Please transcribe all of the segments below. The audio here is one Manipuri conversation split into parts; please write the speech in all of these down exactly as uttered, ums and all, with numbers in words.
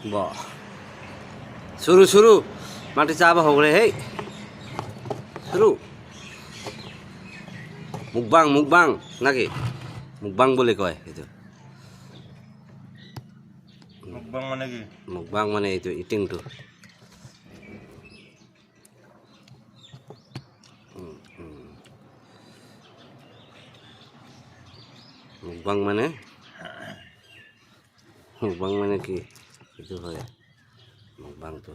ꯕꯣ꯫ ꯁꯨꯔꯨ, ꯁꯨꯔꯨ꯫ ꯃꯥꯗꯤ ꯆꯥꯕ ꯍꯧꯈ꯭ꯔꯦ, ꯍꯦ꯫ ꯁꯨꯔꯨ꯫ Mukbang, mukbang. ꯅꯥꯒꯤ꯫ ꯃꯨꯛꯕꯥꯡ ꯕꯣꯂꯦ ꯀꯣꯏ, ꯏꯗꯨ꯫ ꯃꯨꯛꯕꯥꯡ ꯃꯥꯅꯦ ꯀꯤ? ꯃꯨꯛꯕꯥꯡ ꯃꯥꯅꯦ ꯏꯗꯨ, ꯏꯇꯤꯡ ꯇꯨ꯫ ꯎꯝ, ꯎꯝ꯫ ꯃꯨꯛꯕꯥꯡ ꯃꯥꯅꯦ꯫ ꯃꯨꯛꯕꯥꯡ ꯃꯥꯅꯦ ꯀꯤ? ꯏꯗꯨ ꯍꯣꯏ꯫ ꯃꯨꯛꯕꯥꯡ ꯇꯨ꯫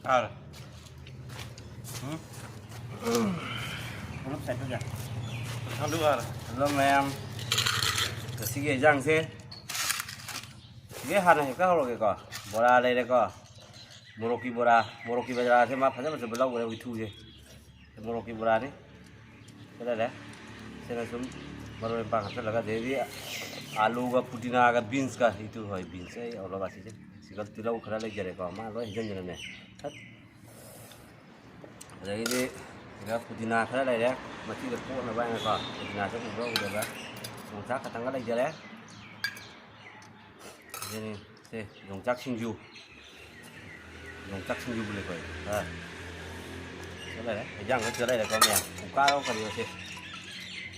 ꯑꯥꯔ꯫ ꯎꯝ? ꯄꯨꯂꯞ ꯁꯥꯏꯠꯇ ꯀꯌꯥ? ꯊꯥꯡꯗꯣꯛ ꯑꯥꯔ꯫ ꯍꯜꯂꯣ ꯃꯌꯥꯝ꯫ ꯉꯁꯤꯒꯤ ꯏꯟꯖꯥꯡꯁꯦ ꯁꯤꯗꯩ ꯍꯥꯟꯅ ꯍꯦꯛꯇ ꯍꯧꯔꯒꯦꯀꯣ꯫ ꯕꯣꯔꯥ ꯂꯩꯔꯦꯀꯣ꯫ ꯃꯣꯔꯣꯛꯀꯤ ꯕꯣꯔꯥ, ꯃꯣꯔꯣꯛꯀꯤ ꯕꯣꯔꯥꯁꯦ ꯃꯥ ꯐꯖ ꯐꯖꯕ ꯂꯧꯈ꯭ꯔꯦ ꯍꯨꯏꯊꯨꯁꯦ꯫ ꯃꯣꯔꯣꯛꯀꯤ ꯕꯣꯔꯥꯅꯤ꯫ ꯁꯤ ꯂꯩꯔꯦ꯫ ꯁꯤꯅ ꯁꯨꯝ ꯃꯔꯣꯏ ꯃꯄꯥꯡ ꯍꯥꯞꯆꯤꯜꯂꯒ, ꯑꯗꯩꯗꯤ ꯑꯥꯂꯨꯒ ꯄꯨꯗꯤꯅꯥꯒ ꯕꯤꯟꯁꯀ, ꯏꯇꯨ ꯍꯣꯏ ꯕꯤꯟꯁ ꯑꯩ ꯍꯧꯔꯒ ꯑꯁꯤꯁꯦ꯫ ꯁꯤꯒ ꯇꯤꯜꯍꯧ ꯈꯔ ꯂꯩꯖꯔꯦꯀꯣ, ꯃꯥ ꯂꯣꯏ ꯍꯩꯖꯤꯟꯖꯔꯅꯦ꯫ ꯊꯠ꯫ ꯑꯗꯒꯤꯗꯤ ꯁꯤꯗ ꯄꯨꯗꯤꯅꯥ ꯈꯔ ꯂꯩꯔꯦ, ꯃꯊꯤꯗ ꯀꯣꯠꯅꯕ ꯍꯥꯏꯅꯀꯣ꯫ ꯄꯨꯗꯤꯅꯥꯁꯦ ꯎꯕ꯭ꯔꯥ ꯎꯗꯕ꯭ꯔꯥ? ꯌꯣꯡꯆꯥꯛ ꯈꯛꯇꯪꯒ ꯂꯩꯖꯔꯦ꯫ ꯑꯗꯨꯅꯤ ꯁꯦ, ꯌꯣꯡꯆꯥꯛ ꯁꯤꯡꯖꯨ꯫ ꯌꯣꯡꯆꯥꯛ ꯁꯤꯡꯖꯨꯕꯨ ꯂꯩꯀꯣ꯫ ꯑꯥ꯫ ꯁꯤꯗ ꯂꯩꯔꯦ꯫ ꯍꯩꯖꯥꯡꯗꯣ ꯁꯤꯗ ꯂꯩꯔꯦꯀꯣ ꯃꯌꯥꯝ꯫ ꯀꯨꯀꯥꯔꯣ ꯀꯔꯤꯅꯣ ꯁꯦ꯫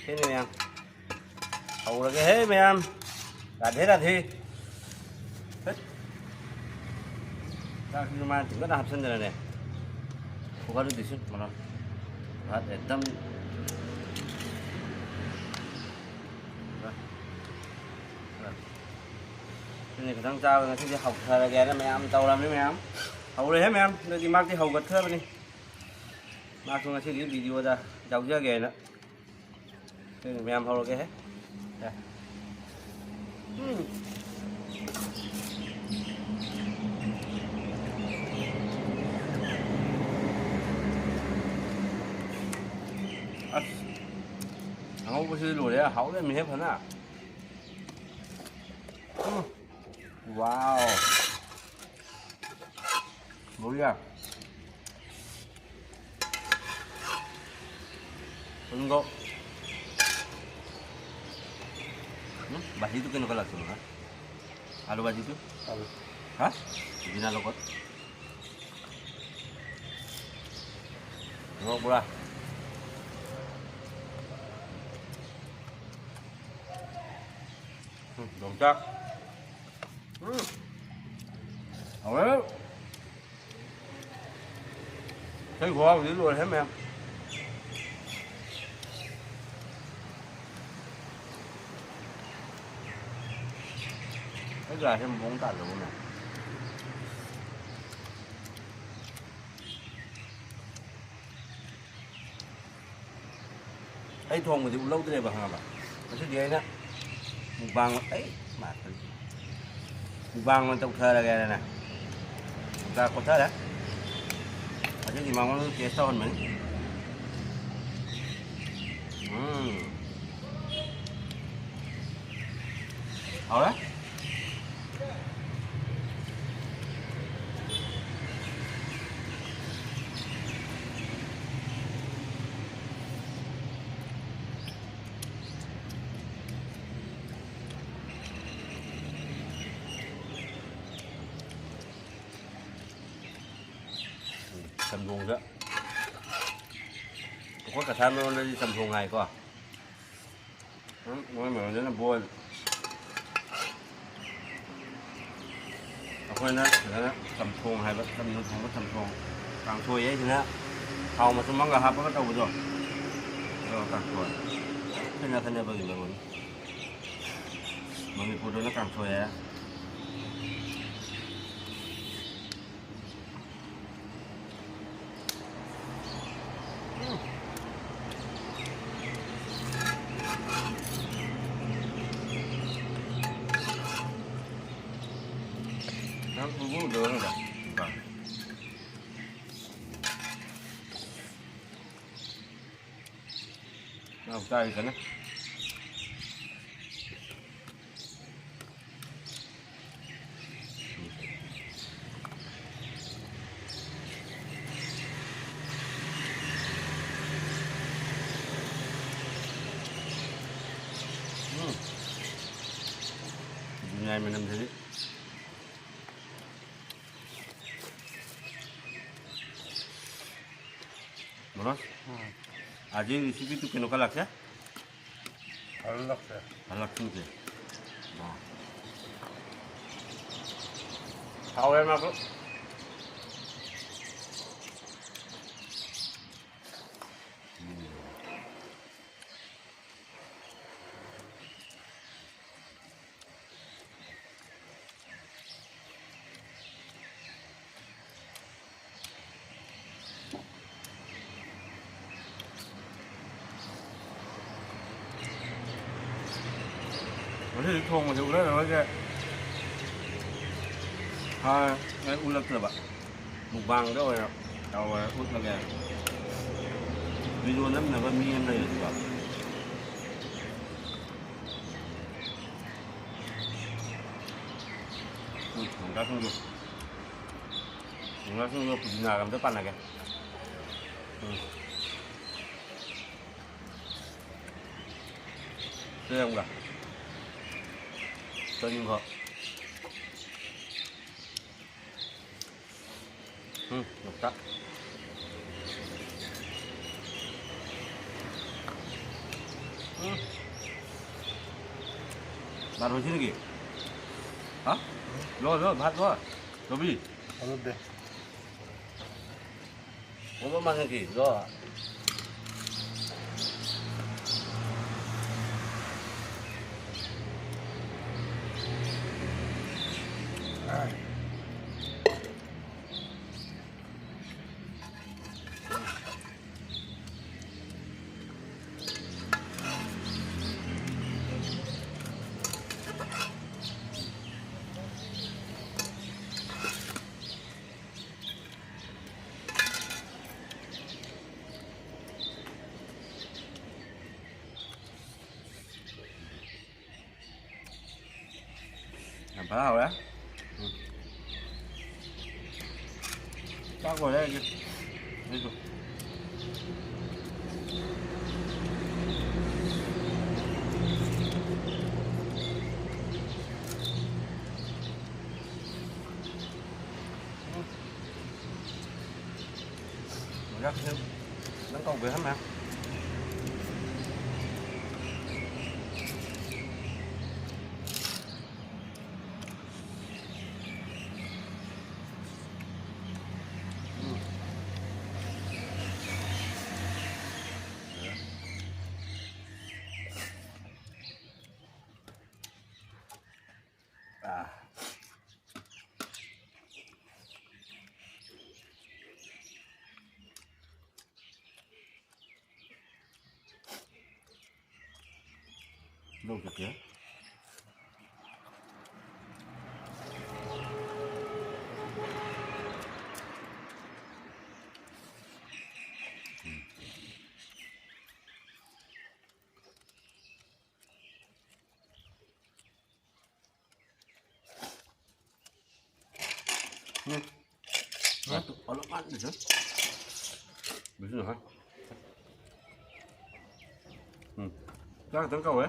ꯁꯤꯅꯤ ꯃꯌꯥꯝ꯫ ꯍꯧꯔꯒꯦ ꯍꯦ ꯃꯌꯥꯝ꯫ ꯔꯥꯙꯦ ꯔꯥꯙꯦ꯫ ꯍꯠ꯫ ꯆꯥꯛꯁꯤꯁꯨ ꯃꯥꯅ ꯊꯤꯡꯒꯠꯅ ꯍꯥꯞꯆꯤꯟꯗꯅꯅꯦ꯫ ꯀꯨꯀꯔꯗꯨꯗꯤ ꯁꯨꯝ ꯀꯩꯅꯣ꯫ ꯚꯥꯠ ꯑꯦꯛꯗꯝ꯫ ꯈꯤꯇꯪ ꯆꯥꯕ ꯉꯁꯤꯗꯤ ꯍꯧꯊꯔꯒꯦꯅ ꯃꯌꯥꯝ ꯇꯧꯔꯝꯃꯤ ꯃꯌꯥꯝ꯫ ꯍꯧꯔꯦꯍꯦ ꯃꯌꯥꯝ, ꯑꯗꯨꯗꯤ ꯃꯥꯛꯇꯤ ꯍꯧꯒꯠꯈ꯭ꯔꯕꯅꯤ꯫ ꯃꯥꯛꯁꯨ ꯉꯁꯤꯗꯤ ꯚꯤꯗꯤꯑꯣꯗ ꯌꯥꯎꯖꯒꯦꯅ꯫ ꯑꯗꯨꯅ ꯃꯌꯥꯝ ꯍꯧꯔꯒꯦꯍꯦ꯫ ꯁꯦ꯫ ꯎꯝ꯫ ꯑꯁ꯫ ꯑꯉꯧꯕꯁꯤꯗꯤ ꯂꯣꯏꯔꯦ꯫ ꯍꯥꯎ ꯂꯩꯔꯝꯃꯤꯍꯦ ꯐꯅ꯫ ꯎꯝ꯫ ꯋꯥꯎ꯫ ꯕꯣꯔꯤꯌꯥ꯫ ꯑꯗꯨꯒ ꯎꯝ, ꯚꯥꯖꯤꯗꯨ ꯀꯩꯅꯣ ꯀꯂꯔ ꯆꯨꯝꯕ꯭ꯔꯥ? ꯑꯥꯂꯨ ꯚꯥꯖꯤꯗꯨ? ꯑꯥꯂꯨ꯫ ꯍꯥ? ꯕꯤꯅꯥ ꯂꯧꯈꯠ꯫ ꯃꯣꯔꯣꯛ ꯕꯣꯔꯥ꯫ ꯎꯝ, ꯌꯣꯡꯆꯥꯛ꯫ ꯎꯝ꯫ ꯍꯥꯎꯔꯦ꯫ ꯍꯩ ꯈꯨꯍꯥꯎꯁꯤꯗꯤ ꯂꯣꯏꯔꯦꯍꯦ ꯃꯌꯥꯝ꯫ ꯑꯩ ꯒ꯭ꯂꯥꯁꯁꯦ ꯃꯑꯣꯡ ꯇꯥꯗ꯭ꯔꯕꯣꯅꯦ? ꯑꯩ ꯊꯣꯡꯕꯗꯤ ꯎꯠꯍꯧꯗ꯭ꯔꯦꯕ, ꯈꯪꯉꯕ? ꯉꯁꯤꯗꯤ ꯑꯩꯅ ꯃꯨꯛꯕꯥꯡ, ꯑꯩ ꯃꯥ-, ꯃꯨꯛꯕꯥꯡ ꯑꯣꯏꯅ ꯇꯧꯊꯔꯒꯦꯅꯅꯦ꯫ ꯆꯥꯛ ꯀꯣꯠꯊꯔꯦ꯫ ꯉꯁꯤꯗꯤ ꯃꯉꯣꯟꯗ ꯇꯦꯁ ꯇꯧꯍꯟꯕꯅꯤ꯫ ꯎꯝ꯫ ꯍꯥꯎꯔꯦ? ꯆꯝꯊꯣꯡꯗ, ꯑꯩꯈꯣꯏ ꯀꯁꯥꯔ ꯃꯔꯣꯟꯗꯗꯤ ꯆꯝꯊꯣꯡ ꯍꯥꯏꯀꯣ꯫ ꯎꯝ, ꯃꯣꯏ ꯃꯔꯣꯟꯗꯅ ꯕꯣꯏꯜ꯫ ꯑꯩꯈꯣꯏꯅ ꯁꯤꯗꯅ ꯆꯝꯊꯣꯡ ꯍꯥꯏꯕ, ꯆꯝꯅ ꯊꯣꯡꯕ ꯆꯝꯊꯣꯡ꯫ ꯀꯥꯡꯁꯣꯏ ꯍꯥꯏꯁꯤꯅ ꯊꯥꯎ ꯃꯆꯨꯝ ꯑꯃꯒ ꯍꯥꯞꯄꯒ ꯇꯧꯕꯗꯣ, ꯑꯗꯣ ꯀꯥꯡꯁꯣꯏ꯫ ꯈꯦꯠꯅ ꯈꯦꯠꯅꯕꯒꯤ ꯃꯔꯣꯟꯅꯤ꯫ ꯃꯅꯤꯄꯨꯔꯗꯅ ꯀꯥꯡꯁꯣꯏ ꯍꯥꯏ꯫ ꯉꯥ ꯆꯥꯔꯤ ꯀꯟꯅ꯫ ꯎꯝ꯫ ꯅꯨꯡꯉꯥꯏ ꯃꯅꯝꯁꯤꯗꯤ꯫ मनोज, हाँ। आज ये रेसिपी तू केनो का लागसे? अलग से। अलग से। हाँ। खाओ यार, मैं आपको। हम्म। ꯉꯁꯤꯗꯤ ꯊꯣꯡꯕꯁꯦ ꯎꯠꯂꯔꯣꯏꯒꯦ꯫ ꯍꯥꯟꯅ ꯑꯩ ꯎꯠꯂꯛꯇ꯭ꯔꯕ꯫ ꯃꯨꯛꯕꯥꯡꯗ ꯑꯣꯏꯅ ꯇꯧꯔ ꯎꯠꯂꯒꯦ꯫ ꯚꯤꯗꯤꯑꯣ ꯅꯝꯅꯕ ꯃꯤ ꯑꯃ ꯂꯩꯔꯗꯤꯀꯣ꯫ ꯎꯝ, ꯌꯣꯡꯆꯥꯛꯁꯤꯡꯁꯨ꯫ ꯌꯣꯡꯆꯥꯛꯁꯤꯡꯁꯨ ꯄꯨꯗꯤꯅꯥꯒ ꯑꯝꯇ ꯄꯥꯟꯅꯒꯦ꯫ ꯎꯝ꯫ ꯁꯤ ꯌꯦꯡꯉꯨꯀꯣ꯫ ꯆꯥꯅꯤꯡꯕ꯭ꯔꯣ? ꯎꯝ, ꯌꯣꯡꯆꯥꯛ꯫ ꯎꯝ꯫ ꯕꯥꯔꯣ ꯁꯤꯗꯒꯤ꯫ ꯍꯥ? ꯂꯣ, ꯂꯣ, ꯚꯥꯠ ꯂꯣ꯫ ꯀꯣꯕꯤ꯫ ꯑꯗꯨꯗꯤ꯫ ꯀꯣꯕꯤ ꯃꯥꯟꯅꯈꯤ, ꯂꯣ꯫ ꯌꯥꯝ ꯐꯖ ꯍꯧꯔꯦ꯫ ꯎꯝ꯫ ꯆꯥꯛ ꯂꯣꯏꯔꯦ ꯑꯩꯒꯤ꯫ ꯑꯩꯁꯨ꯫ ꯅꯪ ꯀꯧꯒꯦ ꯍꯥꯏꯔꯝꯃꯦ꯫ ꯂꯧ ꯆꯠꯀꯦ꯫ ꯎꯝ꯫ ꯃꯥ ꯇꯨ ꯑꯣꯜꯂꯛꯃꯥꯟꯗꯦꯗ꯫ ꯕꯤꯁꯅꯨ ꯍꯣꯏ꯫ ꯎꯝ꯫ ꯆꯥꯛ ꯈꯤꯇꯪ ꯀꯧꯋꯦ꯫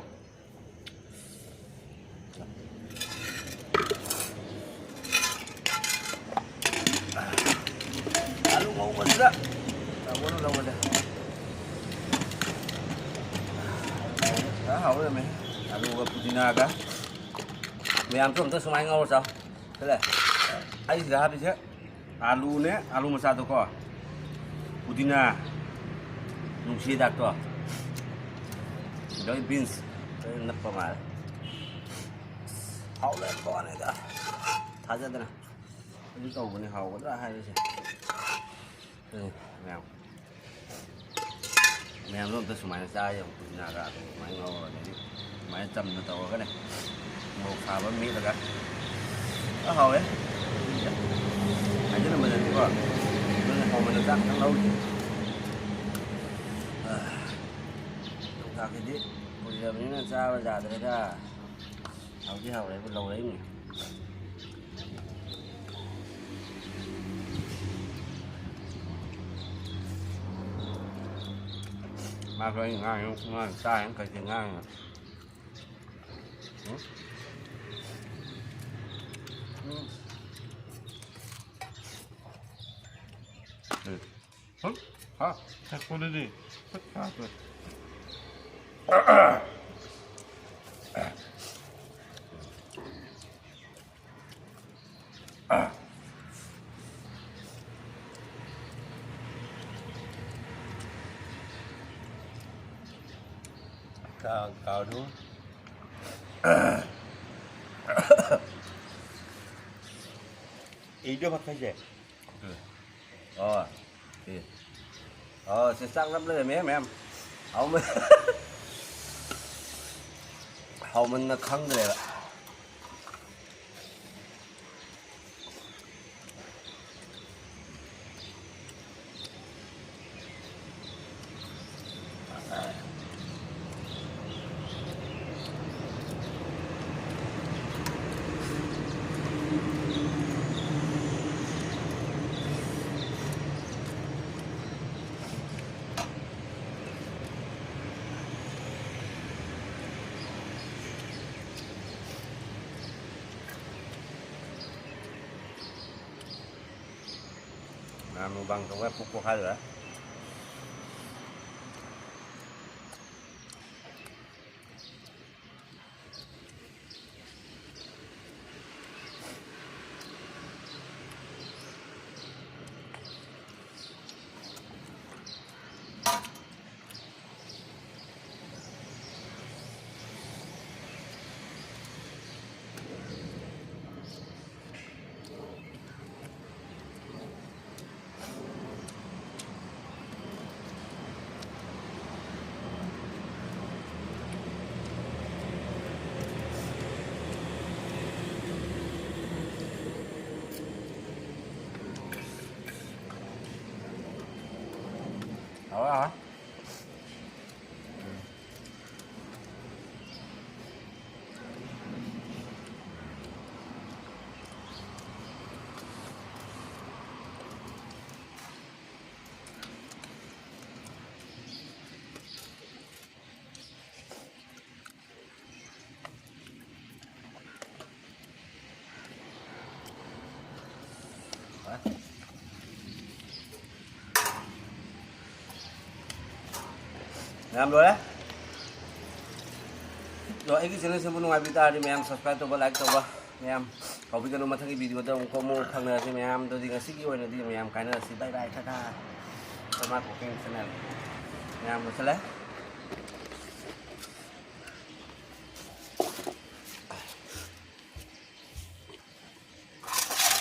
ꯑꯂꯨ ꯉꯧꯕꯁꯤꯗ ꯇꯥꯃꯣꯅ ꯂꯧꯕꯁꯦ꯫ ꯐꯖꯅ ꯍꯥꯎꯔꯝꯃꯦ꯫ ꯑꯂꯨꯒ ꯄꯨꯗꯤꯅꯥꯒ꯫ ꯃꯌꯥꯝꯁꯨ ꯑꯝꯇ ꯁꯨꯃꯥꯏꯅ ꯉꯧꯔ ꯆꯥꯎ꯫ ꯁꯤꯗ ꯑꯩ ꯁꯤꯗ ꯍꯥꯞꯄꯤꯁꯦ ꯑꯥꯂꯨꯅꯦ, ꯑꯥꯂꯨ ꯃꯆꯥꯗꯣꯀꯣ, ꯄꯨꯗꯤꯅꯥ, ꯅꯨꯡꯁꯤ ꯍꯤꯗꯥꯛꯇꯣ, ꯑꯗꯩ ꯕꯤꯟꯁ ꯈꯔ ꯅꯞꯄ ꯃꯥꯜꯂꯦ꯫ ꯑꯁ, ꯍꯥꯎꯔꯦ ꯋꯥꯅꯤꯗ꯫ ꯊꯥꯖꯗꯅ꯫ ꯑꯗꯨ ꯇꯧꯕꯅꯦ, ꯍꯥꯎꯒꯗ꯭ꯔꯥ ꯍꯥꯏꯕꯁꯦ꯫ ꯑꯗꯨꯅꯤ ꯃꯌꯥꯝ꯫ ꯃꯌꯥꯝꯗꯣ ꯑꯝꯇ ꯁꯨꯃꯥꯏꯅ ꯆꯥ ꯌꯦꯡꯉꯨ꯫ ꯄꯨꯗꯤꯅꯥꯒ ꯑꯗꯨꯝ ꯑꯗꯨꯃꯥꯏꯅ ꯉꯧꯔꯒ, ꯑꯗꯩꯗꯤ ꯑꯗꯨꯃꯥꯏꯅ ꯆꯝꯅ ꯇꯧꯔꯒꯅꯦ, ꯃꯣꯔꯣꯛ ꯁꯥꯕ ꯑꯃ ꯃꯦꯠꯂꯒ꯫ ꯑ, ꯍꯥꯎꯋꯦ꯫ ꯍꯥꯏꯖꯅꯕꯗꯗꯤꯀꯣ, ꯑꯗꯨꯅ ꯍꯥꯎꯃꯟꯗ ꯆꯥꯛ ꯈꯤꯇꯪ ꯂꯧꯔꯤ꯫ ꯑ, ꯌꯣꯡꯆꯥꯛꯁꯤꯗꯤ ꯀꯨꯏꯔꯕꯅꯤꯅ ꯆꯥꯕ ꯌꯥꯗ꯭ꯔꯦꯗ꯫ ꯍꯥꯎꯗꯤ ꯍꯥꯎꯔꯦꯕꯨ, ꯂꯧꯔꯛꯏꯅꯤ꯫ ꯃꯥꯁꯨ ꯑꯩꯅ ꯉꯥꯡꯉꯤ, ꯃꯥꯅ ꯆꯥꯏꯅ ꯀꯩꯀꯩ ꯉꯥꯡꯉꯤꯅꯣ? ꯎꯝ? ꯎꯝ꯫ ꯎꯝ꯫ ꯍꯨꯠ! ꯍꯥ! ꯊꯛꯄꯗꯨꯗꯤ ꯍꯨꯠ! ꯍꯥ! ꯍꯨꯠ! ꯀꯥ-, ꯀꯥꯎꯗꯨ꯫ ꯑꯩꯗꯣ ꯐꯠ ꯐꯩꯁꯦ꯫ ꯑꯣ꯫ ꯑꯦ꯫ ꯑꯣ, ꯁꯤ ꯆꯥꯛ ꯅꯞ ꯂꯩꯔꯝꯃꯦ, ꯃꯌꯥꯝ꯫ ꯍꯥꯎꯃꯟ-, ꯍꯥꯎꯃꯟꯅ ꯈꯪꯗ꯭ꯔꯦꯕ꯫ ꯃꯌꯥꯝ ꯃꯨꯛꯕꯥꯡ ꯇꯧꯕ ꯄꯨꯛ ꯄꯣꯛꯈꯥꯏꯗꯣꯔꯦ꯫ ꯍꯥꯎꯋꯦ, ꯍꯥꯎꯋꯦ꯫ ꯃꯌꯥꯝ ꯂꯣꯏꯔꯦ꯫ ꯑꯗꯣ ꯑꯩꯒꯤ ꯆꯦꯅꯦꯜꯁꯤꯕꯨ ꯅꯨꯡꯉꯥꯏꯕꯤ ꯇꯥꯔꯗꯤ ꯃꯌꯥꯝ subscribe ꯇꯧꯕ, like ꯇꯧꯕ ꯃꯌꯥꯝ ꯀꯥꯎꯕꯤꯒꯅꯨ꯫ ꯃꯊꯪꯒꯤ video ꯗ ꯑꯃꯨꯛ ꯑꯃꯨꯛ ꯈꯪꯅꯔꯁꯤ ꯃꯌꯥꯝ꯫ ꯑꯗꯨꯗꯤ ꯉꯁꯤꯒꯤ ꯑꯣꯏꯅꯗꯤ ꯃꯌꯥꯝ ꯀꯥꯏꯅꯔꯁꯤ꯫ Bye bye, Tata. Comma cooking channel ꯃꯌꯥꯝ ꯂꯣꯏꯁꯤꯜꯂꯦ꯫